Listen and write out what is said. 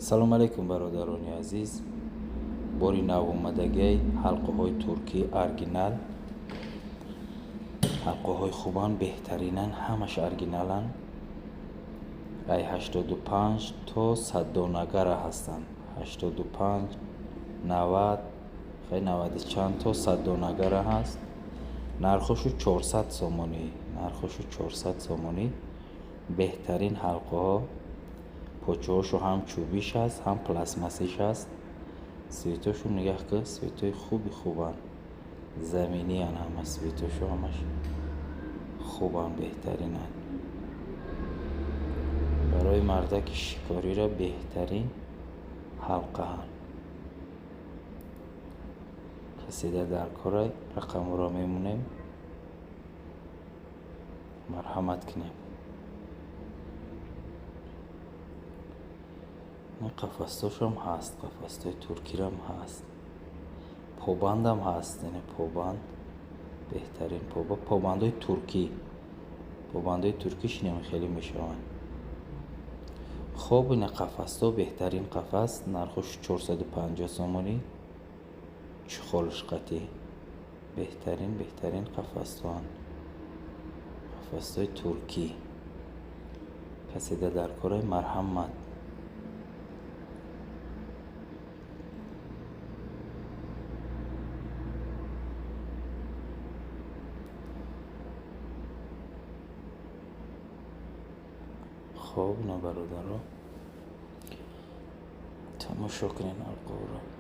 Салом алейкум, бародарони азиз. Бори навомадагиай ҳалқаҳои туркӣ оригинал. Ҳалқаҳои хубанд, беҳтаринанд, ҳамаш оригиналанд. Ай 85 то 100 донагара ҳастанд. 85, 90, хай 90 чанд то 100 донагара ҳаст. Нархошу 400 сомонӣ. Нархошу 400 сомонӣ. Беҳтарин ҳалқаҳо. Почаҳошу ҳам чӯбиш ҳаст, ҳам пластмассиш ҳаст. Светошу нигаҳ кун, светои хуби хубанд. Заминиян ҳама светошу, ҳамаш хубанд, беҳтаринанд. Барои мардаки шикориро беҳтарин ҳалқаанд. Каседа дар корай рақамҳоро мемонем. Марҳамат кунем. Қафастошам ҳаст, қафастои туркирам ҳаст. Побандам ҳаст, яъне побанд беҳтарин побандҳои туркӣ. Побандҳои туркӣ шинем хеле мешаванд. Хоб, ина қафасто беҳтарин қафас, нархош 450 сомонӣ. Чухолш қатӣ. Беҳтарин, беҳтарин қафастоанд. Қафастои туркӣ. Каседа дар корай марҳамат. Хоб, ина бародаро, тамошо кунед ҳалқаҳоро.